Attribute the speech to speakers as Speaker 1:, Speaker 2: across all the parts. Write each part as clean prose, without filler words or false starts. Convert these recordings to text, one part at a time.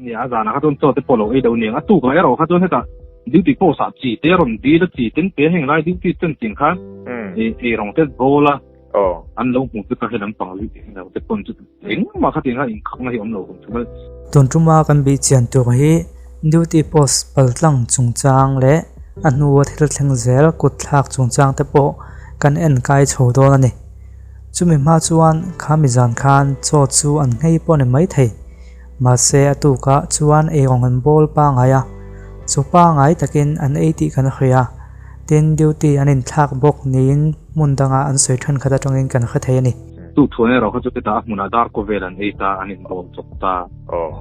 Speaker 1: Nia, a zanah kha chuan chaw te pawh lo ei deuh aniang. A tukah erawh kha chuan hetah duty post ah chi te a rawn dil a, chi ten pe a heng lai duty ten tiang khan ei rawng te bawl a, an lo hmuh chu ka he lampang lo te pawn chu engmah kha tiang khan inkhakna hi a awm lo kum thum a.
Speaker 2: Tun tuma kan bih chian tur hi duty post paltlang chungchang leh a hnua thil thleng zel kut thlak chungchang te pawh kan en kai chho dawn a ni. Chumi hma chuan kha mizan khan chaw chu an nghei pawh ni maithei. Mahse a tukah chuan eirawng an bawl pangai a, chu pangai takin an ei tih kan hria. Tin, duty an inthlak bawk niin hmun dangah an sawi thenkhat atangin kan hre thei a ni.
Speaker 1: Chu thuan erawh kha chu hetah a hmunah dar kawvel an ei ta, an inbawl chawp ta.
Speaker 3: Aw.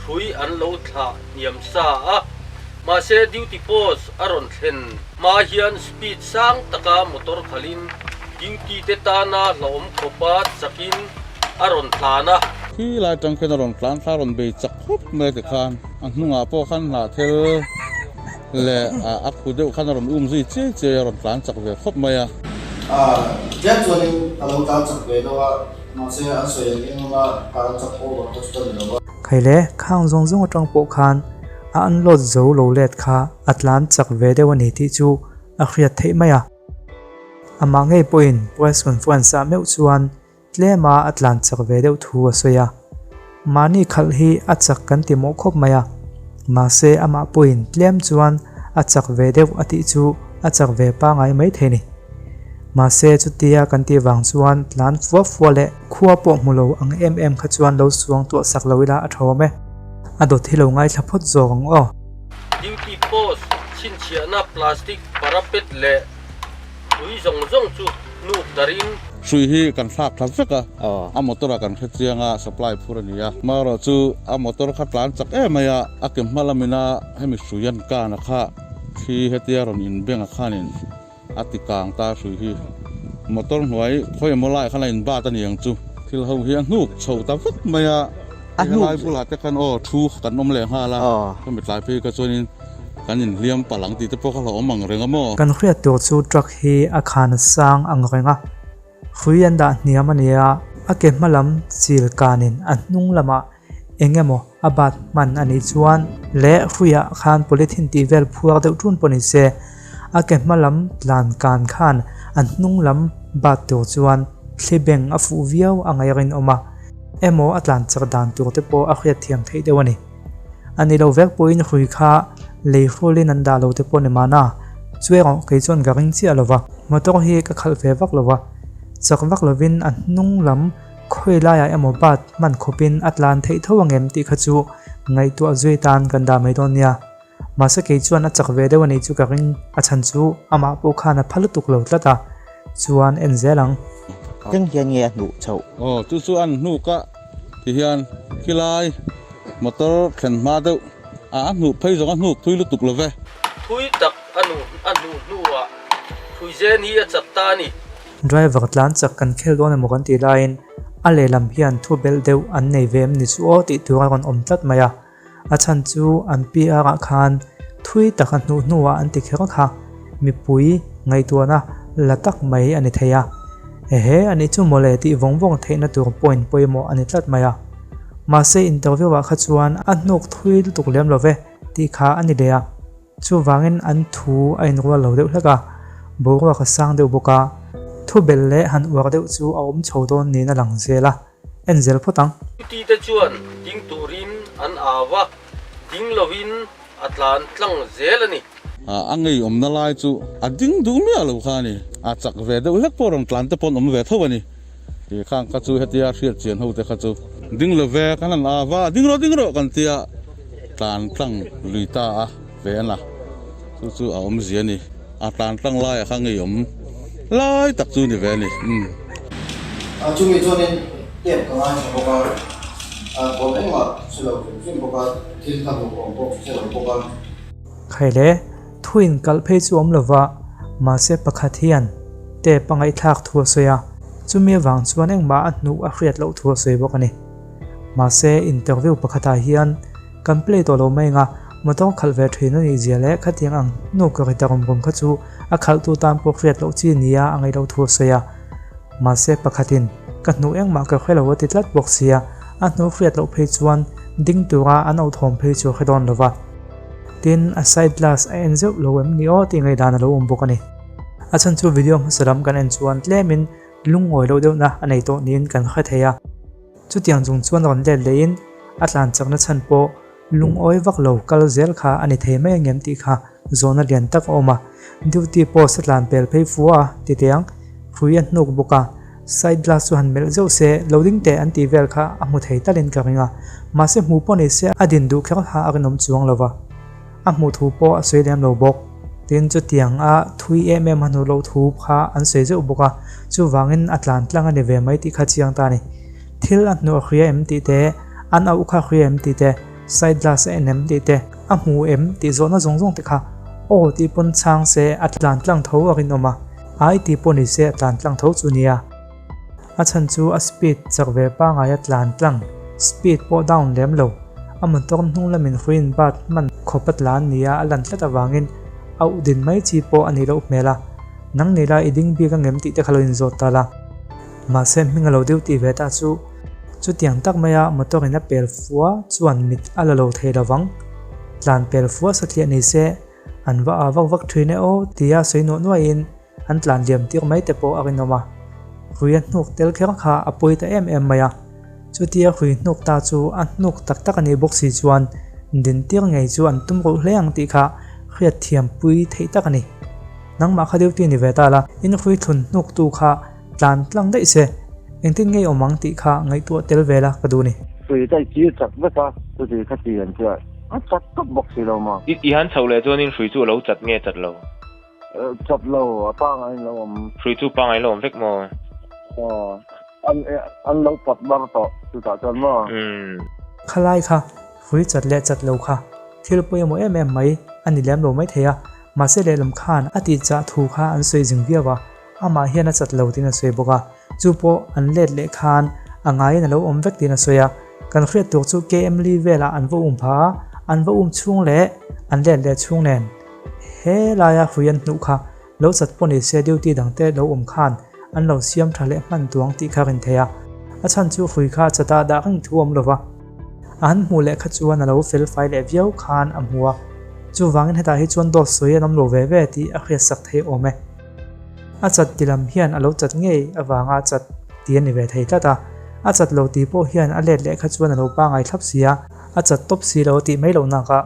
Speaker 4: Hrui an lo thlah hniam sa a, mahse duty post a rawn thlen hma hian speed sang taka motor khalhin duty te tana hlauhawm khawpa chakin a rawn tlan a.
Speaker 5: Khi lai tang khian a rawn tlan thla a rawn bei chak khawp mai ti khan a hnungah pawh khan hnahthel leh a khu deuh khan a rawn um zui chiai chiai a rawn tlan chak ve khawp mai a.
Speaker 6: Tlem chuanin ka lo tlan chak ve deuh a, mahse an sawi ang eng anga tlan chak over kha chu ka ni lo va.
Speaker 2: Khaile, khang zawng zawng atang pawh khan a unload zo lo let kha a tlan chak ve deuh a ni tih chu a hriat theih mai a. Amah ngei pawhin press conference ah meuh chuan Tlema a tlan chak ve deuh thu a sawi a, mahni khalh hi a chak kan ti mawh khawp mai a, mahse amah pawhin tlem chuan a chak ve deuh a tih chu a chak ve pangai mai thei ni. Mahse chutia kan tih vang chuan tlan fua fua leh khua pawh hmu lo ang em em kha chuan lo suang tuah sak lo ila a tha awm e. A dawt hi lo ngaithla phawt zawk ang aw.
Speaker 4: Duty post chhinchhiahna plastic parapet leh Hrui zawng zawng chu hnuk darin.
Speaker 5: Hrui hi kan thlak thla vek a, a motor ah kan hre chiang a, supply phur a ni a. Marawh chu a motor kha tlan chak em mai a, a ke hma lamina hemi hrui an kan a kha thli hetia rawn inbeng a khanin a ti kang ta hrui hi. Motor hnuai khawi emaw lai khan a in bat a ni ang chu. Thil ho hi a hnuk chho ta vek mai a, helai bulah te khan aw thu kan awm leh nghal a, hemi tlai phei kha chuanin. Kan inhliam palh ang tih te pawh kha hlauhawm ang reng a maw?
Speaker 2: Kan hriat tur chu truck hi a khan a sang ang reng a, hrui an dah hniam a nia, a ke hma lam chil kanin a hnung lamah eng emaw a bat hman a nih chuan leh hruiah khan polythene tih vel phuar deuh ṭun pawh ni se, a ke hma lam tlan kan khan a hnung lam bat tur chuan thli beng a fuh viau a ngaih rinawm a, emaw a tlan chak dan tur te pawh a hriat thiam theih deuh a ni. A ni lo vek pawhin hrui kha lei hrualin an dah lo te pawh ni mahna, chu erawh kei chuan ka ring chiah lo va. Motor hi ka khalh ve vak lo va, chak vak lovin a hnung lam khawi laiah emaw bat hman khawpin a tlan theih tho ang em tih kha chu ngaihtuah zui tan kan dah mai dawn nia. Mahse kei chuan a chak ve deuh a nih chu ka ring, a chhan chu amah pawh khan a pha lutuk lo tlat a, chuan en zel ang.
Speaker 7: Thleng hian nge a hnuh chhoh?
Speaker 5: Aw, chu chu an hnuk a. Ti hian khilai motor thlen hma deuh a a hnuh phei zawng a hnuk thui lutuk lo ve.
Speaker 4: Thui tak a hnuh a hnuh hnuah thui zen hi a chat ta a ni.
Speaker 2: Driver tlan chak kan khel dawn emaw kan tih laiin a lehlam hian thu belh deuh an nei ve em ni chu aw tih tur a rawn awm tlat mai a. A chhan chu an PR ah khan thui tak a hnuh hnuah an ti kher kha mipui ngaihtuahna la tak mai a ni thei a. Ehe a nih chu mawle tih vawng vawng theihna tur point pawimawh a ni tlat mai a. Mahse interview ah kha chuan a hnuk thui lutuk lem lo ve tih kha a ni leh a. Chuvangin an thu a inrual lo deuh hlek a, boruak a sang deuh bawk a, thu belh leh han uar deuh chu a awm chho dawn niin a lang zel a. En zel phawt ang.
Speaker 4: Duty te chuan ding turin an au a, ding lovin a tlan tlang zel a ni.
Speaker 5: A ngeiawmna lai chu a ding duh miah lo kha a ni. A chak ve deuh hlek pawh rawn tlan te pawh an awm ve tho a ni. Ti khang kha chu hetia hriat chian ho te kha chu ding lo ve kan han au a, ding rawh ding rawh kan tia tlan tlang lui ta a ve a na. Chu chu a awmzia a ni. A tlan tlang laiah kha ngeiawm lai tak chu ni ve a ni. Umm.
Speaker 6: A chumi chuanin tep ka ngaithla bawk a, a thawm engmah hre lo hrim hrim bawk a, thil ka hmuh awm pawh hre lo bawk a.
Speaker 2: Khaile, thu inkalh phei chu awm lova, mahse pakhat hian tep a ngaihthlak thu a sawi a, chumi avang chuan engmah a hnuh a hriat loh thu a sawi bawk a ni. Mahse interview pakhatah hian kan play tawh lo mai anga motor khalh ve thin a nih zia leh khatiang ang hnu ka ri ta rum rum kha chu A khalhtu tan pawh hriat loh chi nia a ngaih loh thu a sawi a. Mahse pakhatin, Ka hnu engmah ka hre lo a ti tlat bawk sia, a hnu hriat loh phei chuan ding tura an authawm phei chu a hre dawn lo va. Tin, a side glass a en zeuh lo em ni aw tih ngaihdan a lo awm bawk a ni. A chhan chu video hmasa lam kan en chuan tlemin lungawi loh deuhna a nei tawh niin kan hre thei a. Chutiang chung chuan rawn let lehin a tlan chakna chhan pawh lungawi vak lo kal zel kha a ni thei mai angem tih kha zawhna lian tak a awm a. Duty post a tlan pel phei fu a ti teh ang, hrui a hnuk bawk a, side glass chu han melh zeuh se lo ding teh an tih vel kha a hmu thei talin ka ring a, mahse hmuh pawh ni se a din duh kher kha a rinawm chuang lo va. A hmuh thu pawh a sawi lem lo bawk. Tin, chutiang a thui em em a hnu loh thu kha an sawi zeuh bawk a, chuvangin a tlan tlang a ni ve mai tih kha chiang ta a ni. Thil a hnuh a hria em tih te, an auh kha a hria em tih te, side glass a en em tih te, a hmu em tih zawhna zawng zawng te kha aw tih pawn chhang se a tlan tlang tho a rinawm a, ai tih pawh ni se a tlan tlang tho chu nia. A chhan chu a speed chak ve pangai a tlan tlang, speed pawh down lem lo. A motor hnung lamin hrui in bat hman khawp a tlan nia a lan tlat avangin auh din mai chi pawh a nih loh hmel a. Nang ni la i ding bik angem tih te kha lo inzawt ta la. Mahse hming a lo deuh tih ve ta chu chutiang tak maia motor in a pel fua chuan mit a la lo thei lovang. Tlan pel fua satliah ni se an va a vak vak thin e aw tia sawi nuah nuahin An tlan liam tir mai te pawh a rinawm a, hrui a hnuk tel kher kha a pawi ta em em mai a. Chutia hrui hnuk ta chu a hnuk tak tak a nih bawk si chuan din tir ngei chu an tum ruh hle ang tih kha hriat thiam pui theih tak a ni. Nangmah kha duty ni ve ta la, in hrui thlun hnuk tu kha tlan tlang daih se, engtin ngei awm ang tih kha ngaihtuah tel ve la ka duh ni.
Speaker 1: Hrui ka i chir chak vek a, chuti kha ti an tia a chat tawp bawk si lo maw.
Speaker 3: I han chhoh leh chuanin hrui chu a lo chat nge chat lo?
Speaker 1: Chat lo, a pangai in lo awm.
Speaker 3: Hrui chu pangai lo awm vek maw?
Speaker 1: Aw, an an lo pawt bar tawh chutah chuan maw?
Speaker 3: Umm.
Speaker 2: Khalai kha, hrui chat leh chat lo kha thil pawimawh em em mai a ni lem lo mai thei a, mahse lehlam khan a tih chah thu kha an sawi zing viau a, amah hian a chat lo tiin a sawi bawk a, chu pawh an let leh khan a ngaiin a lo awm vek tiin a sawi a, kan hriat tur chu KM Lee velah an va um pha a, an va um chhung leh an let leh chhung nen. He laia hrui an hnuh kha lo chat pawh ni se duty dangte lo awm khan an lo siam tha leh hman tuang tih kha rin thei a. A chhan chu hrui kha chatah dah reng thu awm lova a han hmuh leh kha chuan a lo fel fai leh viau khan a hmu a. Chuvangin hetah hi chuan dawt sawi an awm lo ve ve tih a hriat sak thei awm e. A chat ti lam hian a lo chat ngei avanga chat ti a ni ve thei tlat a. A chat lo ti pawh hian a let leh kha chuan a lo pangai thlap si a, a chat tawp si lo tih mai loh nakah.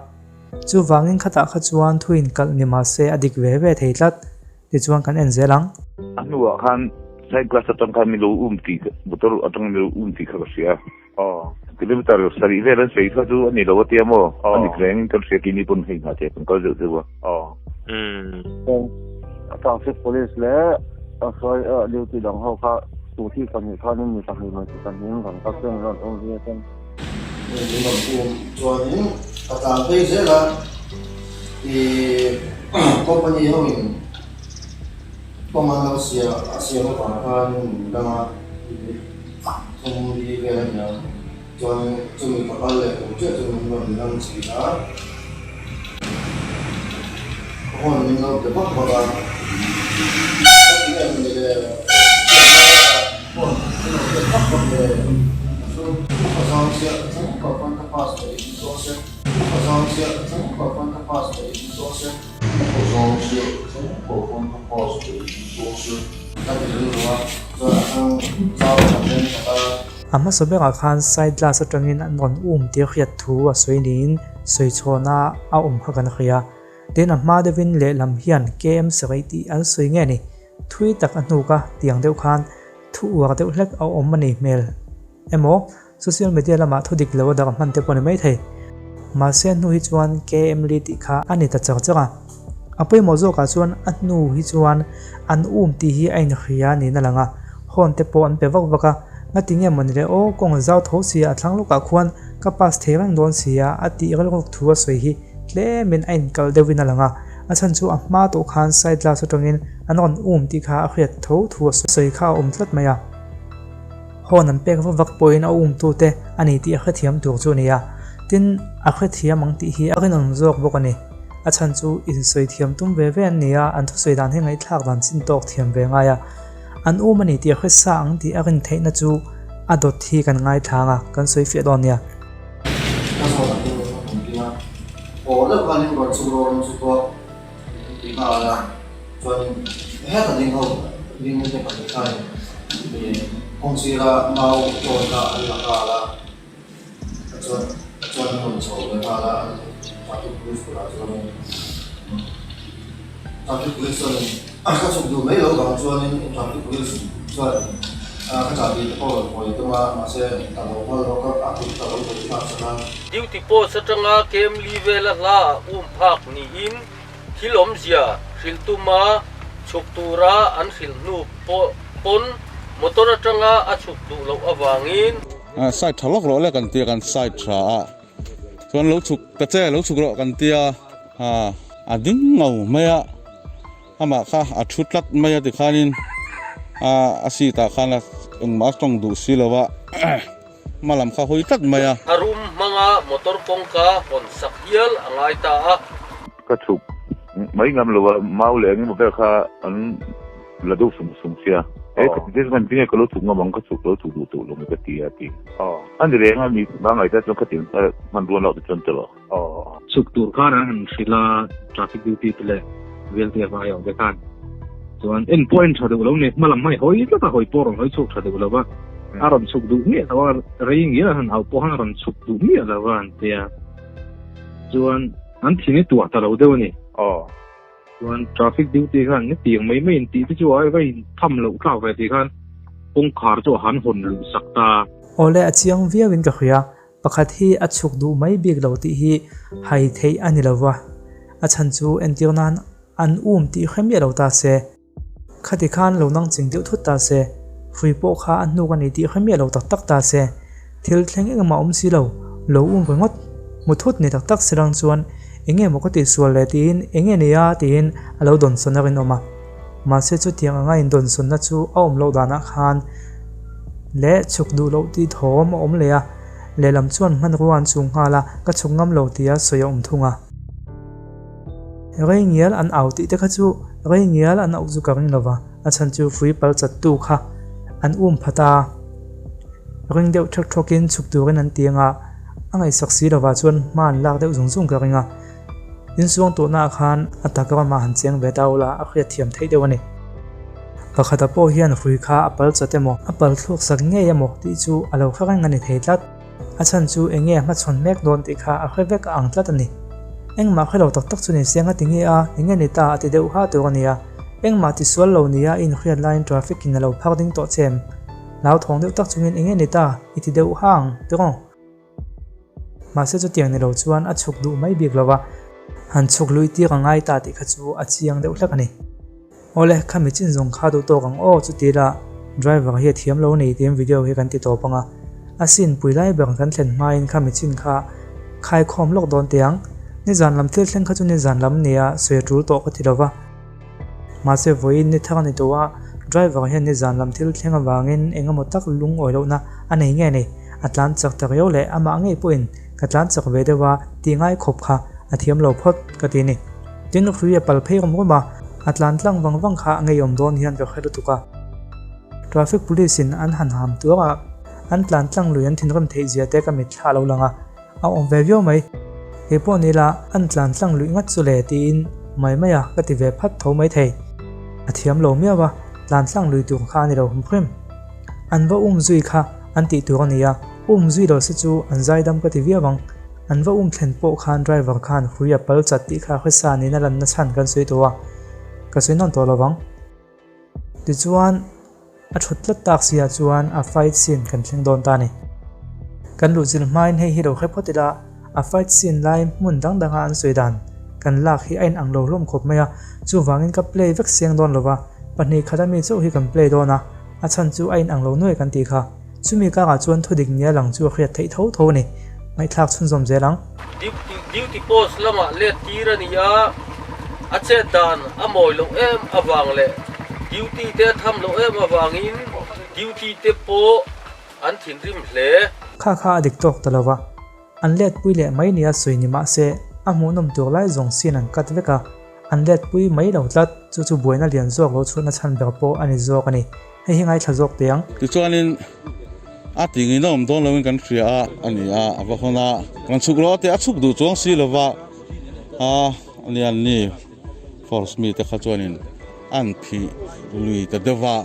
Speaker 2: Chuvangin khatah kha chuan thu inkalh ni mah se a dik ve ve thei tlat, tichuan kan en zel ang.
Speaker 8: A hnuah khan side glass atang khan min lo um tih motor atang min lo um tih kha ka hria.
Speaker 1: Aw.
Speaker 8: Kilometer sarih vel an sawi kha chu a ni lo a tia maw? Aw. A dik rengin kan hria keini pawn hei hna te kan kal zeuh zeuh a.
Speaker 1: Aw.
Speaker 3: Umm.
Speaker 1: Traffic police leh a duty dang ho kha scooty pahnih khanin mi pahnih hmeichhe pahnihin rawn kal chuan rawn um zui a ten.
Speaker 6: Min rawn um chuanin ka tlan phei zel a, ih company ho in kawng an lo siam a siam avang khanin min dang a, thum li vel a nia chuanin chumi ka kal leh tur chiah chu min rawn dang chhin a, horn min lo pe vak vak a, ka ti em ni le horn min lo pe vak vak le.
Speaker 2: A hmasa berah khan side glass atangin an rawn um tir hriat thu a sawi niin sawi chhawna a awm kha kan hria. Tin a hma deuhin lehlam hian KM sarih tih an sawi nge ni? Thui tak a hnuk a tiang deuh khan thu uar deuh hlek a awm a ni hmel. Emaw, social media lamah thu dik lo a darh hman te pawh a ni maithei. Mahse a hnu hi chuan KM Lee tih kha a ni ta char char a. A pawimawh zawkah chuan a hnu hi chuan an um tih hi a inhria niin a lang a, horn te pawh an pe vak vak a, ngati nge mawni le aw kawng zau tho sia a thlang lawkah khuan ka pass thei reng dawn sia a tih rilruk thu a sawi hi tlemin a inkal deuhin a lang a, a chhan chu a hma tawh khan side glass atangin an rawn um tih kha a hriat tho thu a sawi kha a awm tlat mai a. Hawn an pek vak vak pawhin a umtute a ni tih a hrethiam tur chu a ni a, tin a hrethiam ang tih hi a rinawm zawk bawk a ni. A chhan chu insawi thiam tum ve ve an ni a, an thusawi dan hi ngaihthlak dan chin tawk thiam ve ngai a. An um a ni tih a hre sa ang tih a rin theihna chu a dawt hi kan ngaithlang a, kan sawi fiah dawn nia.
Speaker 6: Ka zawt ang hi ka tum ding a, aw deuh khanin rawn chhuk rawh rawn chhuk rawh ti nghal a, chuanin heta ding ho ding te pahnih khanin kawng sira mau tawn kha an la nghal a, chuan chuan an rawn chho ve nghal a, traffic police bulah chuanin traffic police chuanin ka chhuk duh mai loh vang chuanin traffic police chuan ka chahbi te pawh rawn hawi tum a, mahse ka lo nghal rawk a, a kut ka lo hawi thlak sak a.
Speaker 4: Duty post atanga Kemli vela hla ah um phak niin thil awmzia hrilh tuma chhuk tura an hrilh hnu pawn motor atanga a chhuk duh loh avangin.
Speaker 5: Side tha lawk rawh le kan tia kan side tha a chuan lo chhuk ta che lo chhuk rawh kan tia ha a ding ngau mai a amah kha a thu tlat mai a tikhanin a a seat ah khan a engmah a tawng duh si lo a hma lam kha hawi tlat mai a.
Speaker 4: A rum hmanga motor kawngka hawn sak hial a ngai ta a.
Speaker 8: Ka chhuk mai ngam lo a mau leh engemaw vel kha an la deuh sung sung sia e ka ti chuan tinge ka lo chhuk ngam ang ka chhuk lo chhuk duh tawh lo mai ka ti a ti a ni reng a mi pangngai ta chuan ka ti hmanrua loh te chuan tawh lo.
Speaker 1: Chhuk tur khan an han hrilh a traffic duty te leh vel te avang aiawh te khan chuan en pawh en tha duh lo ni hma lam hmai hawi tlat a hawi pawh rawn hawi chhuk tha duh lo va a rawn chhuk duh miah lo a rei ngial an han auh pawh khan a rawn chhuk duh miah lo va an tia chuan an thin hi tuah ta lo deuh a ni. Chuan traffic duty khan ni tiang mai mai in tih te chu ai va in tham loh thlak ve tih khan kawngkhar chu a han hawn luh sak ta.
Speaker 2: Awle a chiang viau in ka hria, pakhat hi a chhuk duh mai bik lo tih hi hai theih a ni lo va, a chhan chu entir nan an um tih hre miah lo ta se. Khati khan lo nang ching deuh thut ta se, hrui pawh kha a hnuk a ni tih hre miah lo tak tak ta se, thil thleng engmah awm si lo, lo um ringawt, hmu thut ni tak tak si rang chuan enge maw ka tihsual le tiin enge nia tiin a lo dawnsawn a rinawm a. Mahse chutiang anga indawnsawnna chu a awm loh danah khan leh chhuk duh loh tih thawm a awm leh a, lehlam chuan hmanrua an chung nghal a, ka chhuk ngam lo tia sawi a awm thung a. Rei ngial an au tih te kha chu rei ngial an auh chu ka ring lova, a chhan chu hrui pal chat tu kha an um phat a, ring deuh thek thawk in chhuk turin an ti anga, a ngaihsak si lova chuan hma an lak deuh zung zung ka ring a, insuang tawhna ah khan a tak ramah han cheng ve ta ula a hriat thiam theih deuh a ni. Pakhata pawh hian hrui kha a pal chat emaw a pal thluk sak ngei emaw tih chu a lo hre reng a ni thei tlat. A chhan chu eng nge a hmachhawn mek dawn tih kha a hre vek a ang tlat a ni. Engmah hre lo tak tak chu ni se anga ti nge a, eng nge ni ta a ti deuh ha tur a nia. Engmah ti sual lo nia i inhriat laiin traffic in a lo phak ding tawh che em? Hlauthawng deuh tak chungin eng nge ni ta i ti deuh ha ang tiraw? Mahse chutiang ni lo chuan a chhuk duh mai bik lo va, han chhuk lui tir a ngai ta tih kha chu a chiang deuh hlek a ni. Awle, khami chin zawng kha duh tawk ang aw, chuti la driver hi a thiam lo nei tiin video hi kan ti tawp ang a. A sin pui lai ber kan thlen hmain khami chin kha khai khawm lawk dawn teh ang. Nizan lam thil thleng kha chu nizan lam nia sawi a tul tawh ka ti lo va. Mahse vawiin ni thar a ni tawh a, driver hian nizan lam thil thleng avangin eng emaw tak lungawi lohna a nei nge ni? A tlan chak ta riau leh amah ngei pawhin ka tlan chak ve deuh a tih ngai khawp kha a thiam lo phawt ka ti ni. Tin hrui a pal phei rum rum a, a tlan tlang vang vang kha a ngeiawm dawn hian ka hre lutuk a. Traffic police in an han ham tuar a, an tlan tlang lui an thinrim theih zia te ka mit thla lo lang a, a awm ve viau mai. Kei pawh ni la an tlan tlang luih ngat chu le tiin mai mai a ka ti ve phat tho mai thei. A thiam lo miau a, tlan tlang lui tur kha a ni lo hum hrim. An va um zui kha an tih tur a ni a, um zui lo se chu an zaidam ka ti viau ang. An va um thlen pawh khan driver khan hrui a pal chat tih kha hresa niin a lanna chhan kan sawi tawh a, ka sawi nawn tawh lo vang. Tichuan, a thut tlat tak si ah chuan a fight scene kan thleng dawn ta a ni. Kan luhchilh hmain hei hi lo hre phawt ila, a fight scene lai hmun dang danga an sawi dan kan lak hi a inang lo hlawm khawp mai a, chuvangin ka play vek siang dawn lo va, pahnih khat ami chauh hi kan play dawn a, a chhan chu a inang lo nuai kan tih kha. Chumi karah chuan thudik nia lang chu a hriat theih tho tho a ni. Ngaihthlak chhunzawm zel ang.
Speaker 4: Duty post lamah let tir a ni a, a chet dan a mawi loh em avang leh duty te a tham loh em avangin duty te pawh an thinrim hle.
Speaker 2: Kha kha a dik tawk ta lo va, an let pui leh mai nia sawi ni mah se A hmuhnawm tur lai zawng sin an cut vek a, an let pui mai lo tlat, chu chu buaina lian zawk lo chhuahna chhan ber pawh a ni zawk a ni. Hei hi ngaithla zawk teh ang.
Speaker 5: Tichuanin a ti ngeihnawm dawn loin kan hria a, a ni a, a va hawn a, kan chhuk rawh a ti a, chhuk duh chuang si lova a nia ni force mite kha chuanin an phih lui ta deuh va,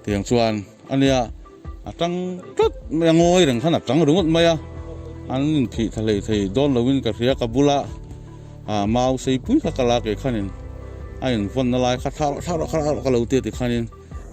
Speaker 5: tiang chuan a nia. A tang tlat mai a, ngawi reng khan a tang ringawt mai a, an inphih tha hlei thei dawn loin ka hria, ka bula ah mau seipui kha ka la kei khanin a invawnna lai kha thla rawh thla rawh thla rawh ka lo ti a ti khanin.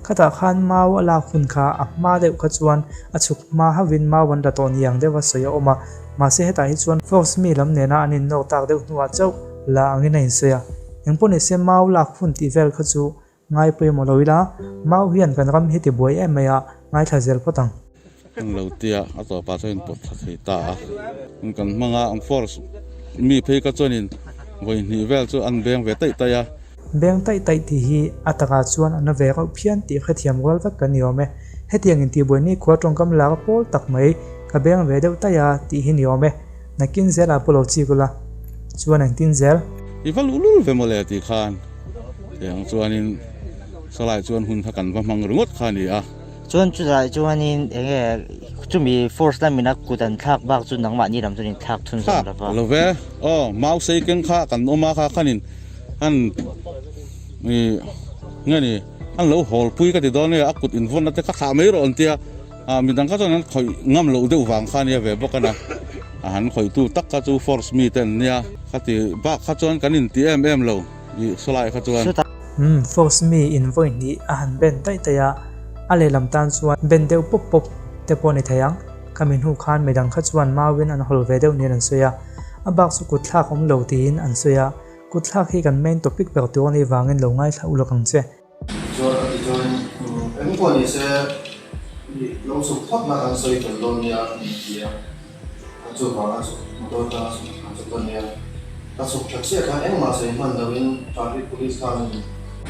Speaker 2: Khatah khan mau a lak hun kha a hma deuh kha chuan a chhuk hma hauhin mau an la tawh niang deuh a sawi a awm a, mahse hetah hi chuan force mi lam nena an innawk tak deuh hnuah chauh la angin a insawi a, engpawhnise mau lak hun tih vel kha chu Ngai pawimawh lo ila, Mau hian kan ram hi ti buai em mai a, ngaithla zel phawt ang.
Speaker 5: Kan lo tia, a tawpah chuan in pawt thla thei ta a. Kan hmang a, an force mi phei kha chuanin vawi hnih vel chu an beng ve taih taih a.
Speaker 2: Beng taih taih tih hi a takah chuan a na ve reuh phian tih hrethiam rual vek kan ni awm e. Hetiang intihbuai ni khua tawngkam lak a pawl tak mai, ka beng ve deuh taih a tih hi ni awm e. Nakin zelah pawh lo chik ula, chuan engtin zel?
Speaker 5: I va luh lul ve mawle tih khan tiang chuanin sawlai chuan hun kha kan va hmang ringawt kha a ni a.
Speaker 7: Chuan chulai chuanin eng nge chumi force lamina kut an thlak bak chu nangmahni lam chuan in thlak thun zawm lo va.
Speaker 5: Thlak lo ve, aw mau sei keng kha kan awm a kha khanin an ih nge ni an lo hawl pui ka ti dawn nge a kut invawnna te kha thlah mai rawh an tia. Ah midang kha chuan an khawih ngam loh deuh vang kha ania ve bawk a na, a han khawihtu tak kha chu force mi te an nia, khati bak kha chuan kan inti em em lo ih sawlai kha chuan.
Speaker 2: Umm force mi in vawi hnih a han ben daih daih a, a lehlam tan chuan ben deuh pawp pawp te pawh a ni thei ang, khami hnu khan midang kha chuan mauin an hawl ve deuh niin an sawi a, a bak chu kut thlak awm lo tiin an sawi a, kut thlak hi kan main topic ber tur a nih vangin lo ngaithla ulawk ang che.
Speaker 6: Chuan a ti chuan eng pawh ni se lo chhuk phawt na kan sawi tel dawn nia a ti a, a chuvang a chhuk motor tang a chhuk a chhuk a nia. Ka chhuk tha chiah khan engmah sawi hman lo in traffic police khan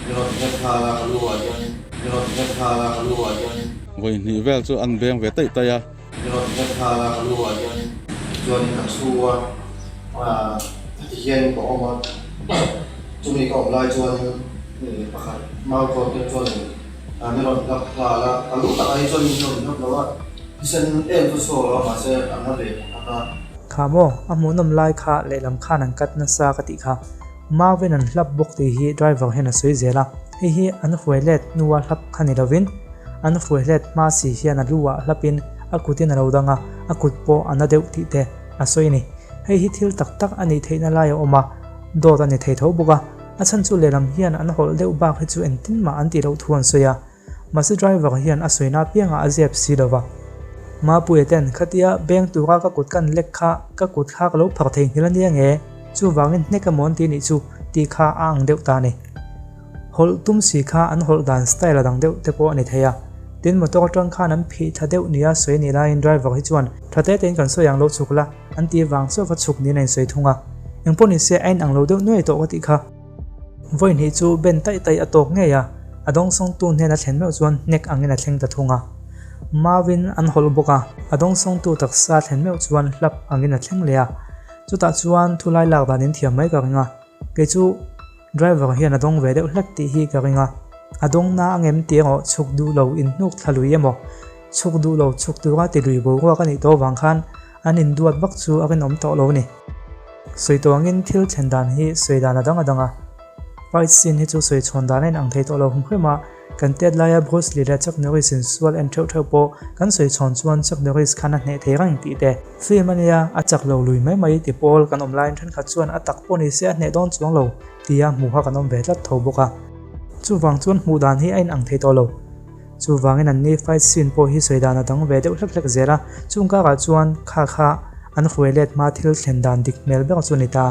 Speaker 6: min rawn hnek nghal a ka lu ah hian min rawn hnek nghal a ka lu ah hian.
Speaker 5: Vawi hnih vel chu an beng ve taih taih a.
Speaker 6: Min rawn hnek nghal a ka lu ah hian chuan ka chhu a heti hian ka awm a chumi ka awm lai chuan pakhat mau tawt te chuan min rawn hlap nghal a ka lu takah hi chuan min rawn hlap lo a thisen em chu chhuak lo a mahse a na ve pakhat a.
Speaker 2: Kha maw a hmuhnawm lai kha lehlam khan an cut nasa ka tih kha Mauvin an hlap bawk tih hi driver hian a sawi zel a, hei hi an hruai let hnua hlap kha ni lovin an hruai let hma si hian a lu ah hlapin a kutin a lo dang a, a kut pawh a na deuh tih te a sawi a ni. Hei hi thil tak tak a nih theihna lai a awm a, dawt a ni thei tho bawk a, a chhan chu lehlam hian an hawlh deuh bak hi chu engtin mah an tih loh thu an sawi a. Mahse driver hian a sawina apiangah a zep si lo va. Mapuia ten khatia beng tura ka kut kan lek kha ka kut kha ka lo phar thei nghilh a nia nge, chuvangin hnek emaw an ti nih chu tih kha a ang deuh ta a ni. Hawlh tum si kha an hawlh dan style a dang deuh te pawh a ni thei a. Tin motor atang khan an phih tha deuh nia sawi nih laiin driver hi chuan tha te tein kan sawi ang lo chhuk la an tih vang chauh va chhuk niin a insawi thung a. Engpawh nise a inang lo deuh nuai tawh ka tih kha. Vawi hnih chu ben taih taih a tawk ngei a, a dawngsawngtu hnen a thlen meuh chuan hnek angin a thleng ta thung a. Mauin an hawlh bawk a, a dawngsawngtu taksa thlen meuh chuan hlap angin a thleng leh a. Chutah chuan thulai lak dan in thiam mai ka ring a, kei chu driver hian a dawng ve deuh hlek tih hi ka ring a, a dawng na angem tih erawh chhuk duh lo in hnuk thla lui emaw, chhuk duh lo chhuk tura ti lui boruak a nih tawh avang khan An induat vak chu a rinawm tawh lo a ni. Sawi tawh angin thil thlen dan hi sawi dan a dang a dang a. Fight scene hi chu sawi chhawn dan a inang thei tawh lo hum hrim a, kan tet laia Bruce Lee leh Chuck Norris in sual en theuh theuh pawh kan sawi chhawn chuan Chuck Norris khan a hneh thei reng tih te. Film a nia, a chak lo lui mai mai ti pawl kan awm laiin thenkhat chuan a tak pawh ni se a hneh dawn chuang lo tia hmuha kan awm ve tlat tho bawk a. Chuvang chuan hmuh dan hi a inang thei tawh lo. Chuvangin an ni fight scene pawh hi sawi dan a dang ve deuh hlek hlek zel a, chung karah chuan kha kha an hruai let hma thil thlen dan dik hmel ber chu a ni ta.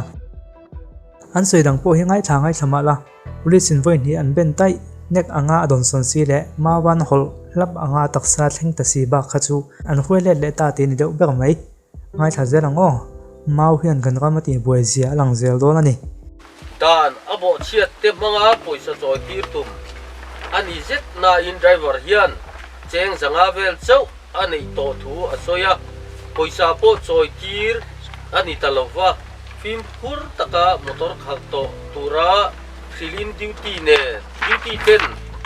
Speaker 2: An sawi dang pawh hi ngaithla ngaithla mah la, police in vawi hnih an ben taih nek anga a dawn sawn si leh Mauan hawlh hlap anga taksa thleng ta si bak kha chu an hruai let leh ta tih a ni deuh ber mai. Ngaithla zel ang aw, Mau hian kan ram a tihbuai zia a lang zel dawn a ni.
Speaker 4: Dan a bawhchhiat te hmanga pawisa chawi tir tum a ni zet nain driver hian cheng zanga vel chauh a neih tawh thu a sawi a, pawisa pawh chawi tir a ni ta lo va. Fimkhur taka motor khalh tawh tura hrilhin duty nen duty ten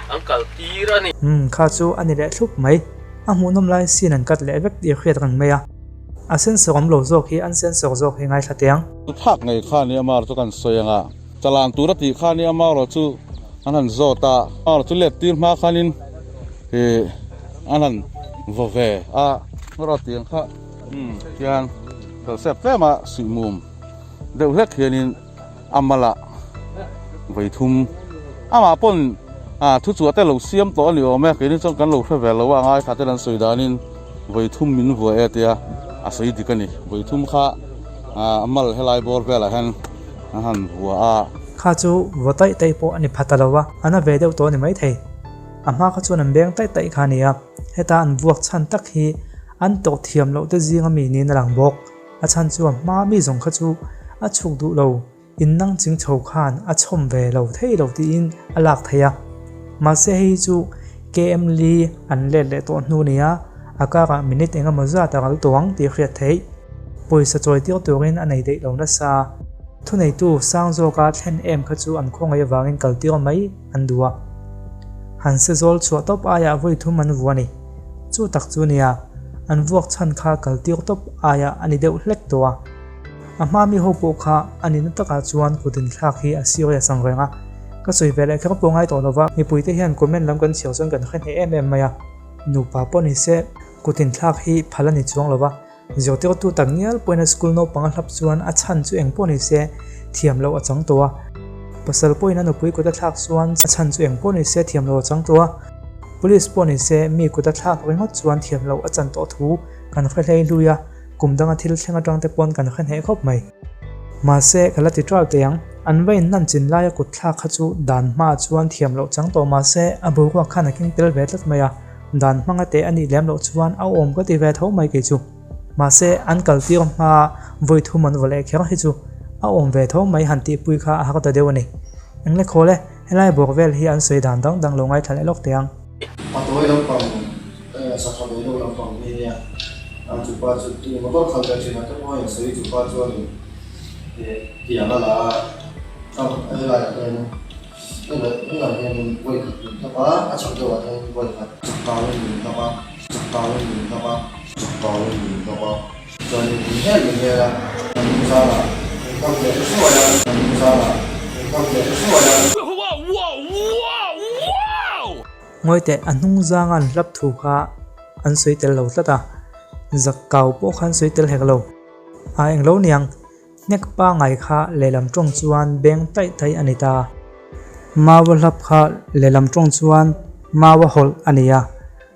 Speaker 4: an kal tir a ni.
Speaker 2: Umm kha chu a ni leh thlup mai. A hmuhnawm lai scene an cut leh vek tih hriat reng mai a. A sensor awm lo zawk hi an sensor zawk hi ngaithla teh ang.
Speaker 5: Thak ngei kha ni Amar chu kan sawi ang a, chalan tur a tih kha ni Amar aw chu an han zawt a, Amar chu let tir hma khanin ih an han vaw ve a, rawh tiang kha umm hian Phelsep tlema suihmum deuh hlek hianin a malah vawi thum amah pawn a thu chhuah te lo siam tawh a ni awm e, keini chuan kan lo hre ve lo a, a ngaithla ten an sawi danin vawi thum min vuah e tia a sawi dik a ni, vawi thum kha a mal helai bawr velah hian an han vuah a.
Speaker 2: Kha chu vaw taih taih pawh a ni pha ta lo a, a na ve deuh tawh a ni maithei. A hma kha chuan an beng taih taih kha a ni a, heta an vuak chhan tak hi An tawh thiam loh te zinga mi niin a lang bawk. A chhan chu a hma mi zawng kha chu a chhuk duh lo, in nang ching chho khan a chhawm ve lo thei lo tiin a lak thei a. Mahse hei hi chu KM Li an let leh tawh hnu nia, a karah minute eng emaw zat a ral tawh ang tih hriat theih. Pawisa chawi tir turin a nei daih lo nasa. Thuneitu sang zawka thlen em kha chu an khawngaih avangin kal tir mai an duh a. Han se zawl chhuah tawp aiah vawi thum an vuah a ni. Chu tak chu nia, an vuak chhan kha kal tir tawp aia a ni deuh hlek tawh a. A hma mi ho pawh kha a nihna takah chuan kut inthlak hi a serious ang reng a. Ka sawi ve leh kher pawh ngai tawh lova, mipuite hian comment lam kan chhiar chuan kan hre hneh em em mai a. Nupa pawh ni se, kut inthlak hi phal a ni chuang lova, zirtirtu tak ngial pawhin a school naupang a hlap chuan a chhan chu eng pawh ni se thiam loh a chang tawh a. Pasal pawhin a nupui kut a thlak chuan a chhan chu eng pawh ni se thiam loh a chang tawh a. Police pawh ni se mi kut a thlak ringawt chuan thiam loh a chan tawh thu kan hre hlei hlui a, kum danga thil thleng atang te pawn kan hre hneh khawp mai. Mahse, ka la ti ṭal teh ang, an va inhnan chin laia kut thlak kha chu dan hmaah chuan thiam loh chang tawh mahse a boruak khan a keng tel ve tlat mai a, Dan hmanga teh a nih lem loh chuan a awm ka ti ve tho mai kei chu. Mahse, an kal tir hma vawi thum an vaw leh kher hi chu a awm ve tho mai han tihpui kha a har ta deuh a ni. Engle khawl e, helai bawr vel hi an sawi dan dang dang lo ngaithla leh lawk teh ang.
Speaker 6: A tawi lampang sakha ve deuh lampang hi nia, chupa chu motor khalh ve thin a te pawh hian sawi chupa chuanin tiang a la a, helaiah hian Helaiah hianin vawi khat min hlap a, a chhak deuhah hian vawi khat chak tauin min hlap a, chak tauin min hlap a, chak tauin min hlap a. Chuanin min hel min hel a, kan hnung zangah min hlap leh ta hruai a, kan hnung zangah min hlap leh ta hruai a.
Speaker 2: Ngawi teh, a hnung zanga an hlap thu kha an sawi tel lo tlat a, zak kau pawh kha an sawi tel hek lo. A englo niang, Hnek pangai kha lehlam tawng chuan beng taih taih a ni ta. Maua hlap kha lehlam tawng chuan maua hawlh a ni a,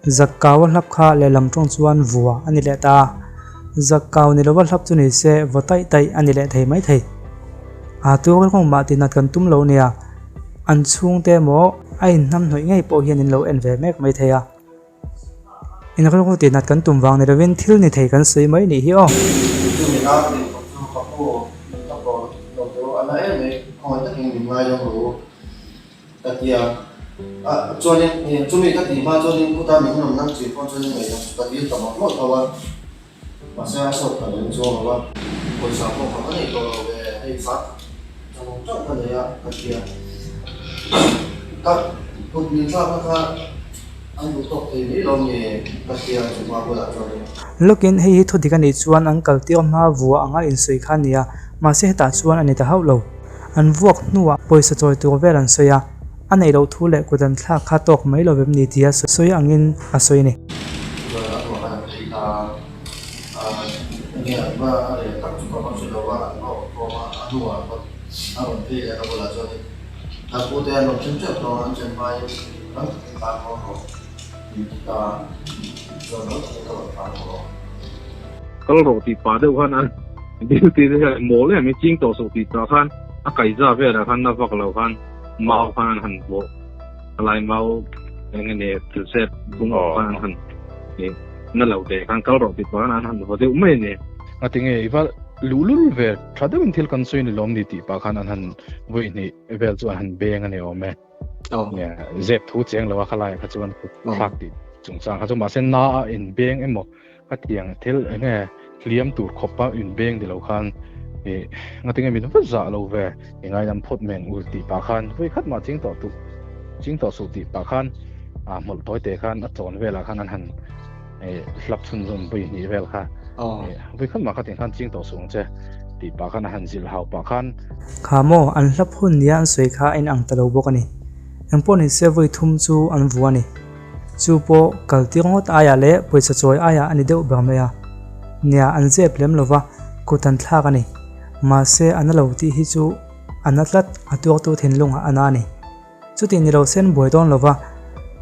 Speaker 2: Zakkaua hlap kha lehlam tawng chuan vua a ni leh ta. Zakkau ni lova hlap chu ni se vaw taih taih a ni leh thei mai thei. A tur kawng mah tinat kan tum lo nia, an chhungte emaw a inhnamhnawih ngei pawh hian in lo en ve mek mai thei a. Inrilru tih nat kan tum vang ni lovin thil ni thei kan sawi mai nih hi aw.
Speaker 6: Chu mi nau tih kawp chu ka pu ka pawh lo chu a la em mai, khawngaih takin min ngaidam ru ka ti a. Chuanin chumi ka tih hma chuanin khuta min rawn nang chih pawh chuanin ngaihdam chu ka dil ta mawlh mawlh tho a, mahse a sawt ka lem chuang lo a. Pawisa pawh ka va nei tawh lo ve, hei fat chang chang ka nei a ka ti a. Ka kut min thlakna kha An duh tawk thei mai lo nge ka hria chu hma bulah chuanin.
Speaker 2: Lawkin hei hi thudik a nih chuan an kal tir hma vuah anga insawi kha a ni a, mahse hetah chuan a ni ta hauh lo. An vuak hnuah pawisa chawi tur vel an sawi a, a neih loh thu leh kut an thlak kha tawk mai lo vem ni tia sawi angin a sawi a ni.
Speaker 6: Chuan a hnuah khan an phei ta a, enge an va a rel tak chu ka va hre lo a, an va awm khawm a, a hnuah an va a rawn phei leh ka bulah chuanin kan pute an rawn ṭhen ṭep tawh a, an ṭhen hmain.
Speaker 1: Kal rawh tih pah deuh khan an duty te hian mawl em i ching tawh suh tih pah khan a kaiza velah khan na vak lo khan mau khan an han bawh lai mau eng nge thil sep bung khan an han na lo te khan kal rawh tih pah khan an han vaw deuh mai a ni.
Speaker 9: Ngatinge i va luhlul ve tha deuhin thil kan sawi ni lawm ni tih pah khan an han vawi hnih vel chu an han beng a ni awm e. Zep thu cheng lo a khalai kha chuan kut thlak tih chungchang kha chu mahse na a inbeng emaw ka tiang thil enge hliam tur khawpa inbeng ni lo khan I ngatinge min va zah lo ve, i ngaidam phawt men ul tih pah khan vawi khat mah ching tawh tuh ching tawh suh tih pah khan a hmawlh tawi te khan a chawn velah khan an han hlap chhunzawm vawi hnih vel kha vawi khat mah khatin khan ching tawh suh ang che tih pah khan a han zilh hau pah khan.
Speaker 2: Kha maw an hlap hun nia an sawi kha a inang ta lo bawk a ni. Engpawh nise vawi thum chu an vu a ni. Chu pawh kal tir ngawt aiah leh pawisa chawi aiah a ni deuh ber mai a. Nia an zep lem lova kut an thlak a ni. Mahse a na lo tih hi chu a na tlat a tuartu thinlungah a na a ni. Chuti ni lo sen buai dawn lova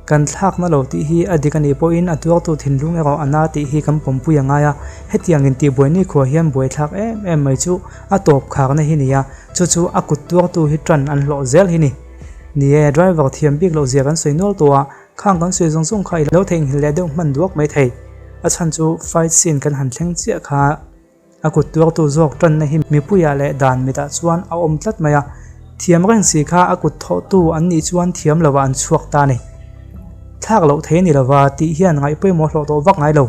Speaker 2: kan thlak na lo tih hi a dik a nih pawhin a tuartu thinlung erawh a na tih hi kan pawmpui a ngai a. Hetiang intihbuai nikhua hian buaithlak em em mai chu a tawp kharna hi ni a, chu chu a kut tuartu hi tan an hlawh zel hi ni. Ni e, driver thiam bik loh zia kan sawi nual tawh a, khang kan sawi zawng zawng kha i lo theihnghilh leh deuh hman duak mai thei. A chhan chu fight scene kan han thleng chiah kha a kut tuartu zawk tanna hi mipuiah leh dan mitah chuan a awm tlat mai a, thiam reng si kha a kut thawhtu an nih chuan thiam lovah an chhuak ta a ni. Thlak loh thei a ni lova tih hian ngaih pawimawh hlawh tawh vak ngai lo.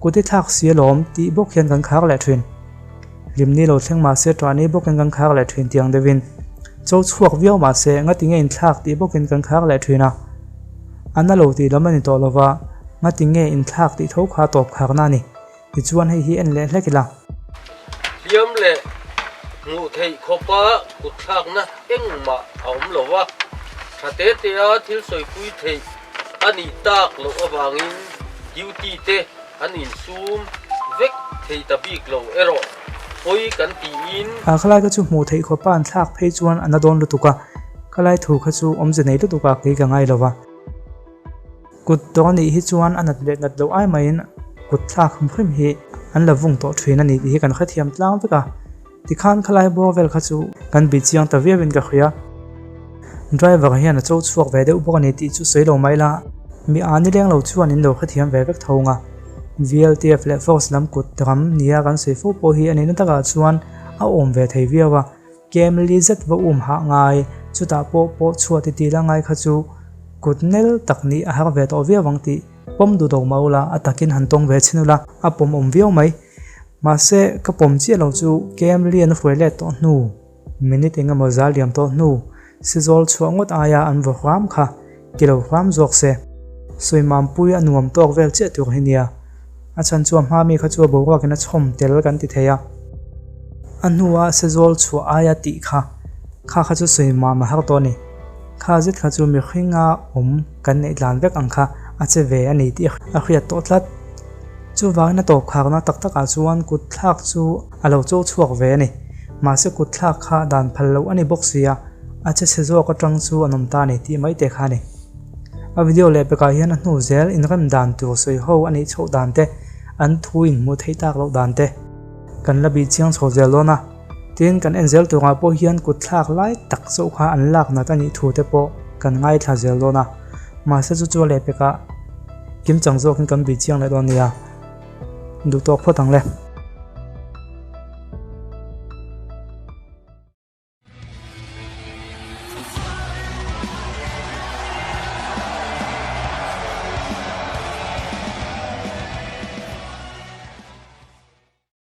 Speaker 2: Kut i thlak si alawm tih bawk hian kan khar leh thin. Hlimni lo thleng mahse ṭahni bawkin kan khar leh ṭhin tiang deuhin cho chhuak viau mahse ngati nge inthlak tih bawkin kan khar leh ṭhin a. A na lo tih lam a ni tawh lova, ngati nge inthlak tih tho kha tawp kharna a ni. Tichuan hei hi en leh hlek ila.
Speaker 4: Hliam leh hmuh theih khawpa kutthlakna engmah a awm lo va, ṭha te tea thil sawipui theih a nih tak loh avangin duty te An insum vek thei ta bik lo erawh pawi kan tiin.
Speaker 2: A khalai kha chu hmuh theih khawpa an thlak phei chuan a na dawn lutuk a, khalai thu kha chu awmze nei lutuk a kei ka ngai lo va. Kut tawh a nih hi chuan a nat leh nat loh ai maiin kut thlak hrim hrim hi an la vung tawh thin a ni tih hi kan hrethiam tlang vek a. Tikhan khalai bawr vel kha chu kan bih chiang ta viau in ka hria. Driver hian a cho chhuak ve deuh bawk a ni tih chu sawi lo mai la, mi a ni leng lo chuan in lo hrethiam ve vek tho nga. VLTF leh Force lam kut ram nia kan sawi fo pawh hi a nihna takah chuan a awm ve thei viau a, kem li zet va um hah ngai, chutah pawh pawh chhuah ti ti la ngai kha chu kut nel tak nih a har ve tawh viau ang tih pawm duh lo mah ula a takin han tawng ve chhin ula a pawm awm viau mai. Mahse, ka pawm chiah lo chu KM Lian a hruai let tawh hnu, minute eng emaw zal liam tawh hnu, Sizawl chhuah ngawt aia an vaw hram kha ti lo hram zawk se. Sawimampui a nuam tawk vel chiah tur hi nia. A chhan chu a hma mi kha chu a boruakin a chhawm tel kan ti thei a. A hnua Sizawl chhuah aia tih kha, kha kha chu sawimam a har tawh a ni. Kha zet kha chu mihringa awm kan neih tlan vek ang kha a che ve a ni tih a hriat tawh tlat. Chuvangin a tawp kharna tak takah chuan kut thlak chu a lo cho chhuak ve a ni. Mahse kut thlak kha dan phal loh a ni bawk si a, a che chhe zawk atang chu an awm ta a ni tih mai te kha a ni. A video leh pekah hian a hnu zel inrem dan tur sawi ho a nih chhoh dan te, an thu inhmuh theih tak loh dan te kan la bih chiang chho zel dawn a. Tin, kan en zel turah pawh hian kut thlak lai tak chauh kha an lak nat a nih thu te pawh kan ngaithla zel dawn a. Mahse chu chu a lehpekah kimchang zawkin kan bih chiang leh dawn nia. Duh tawk phawt ang le.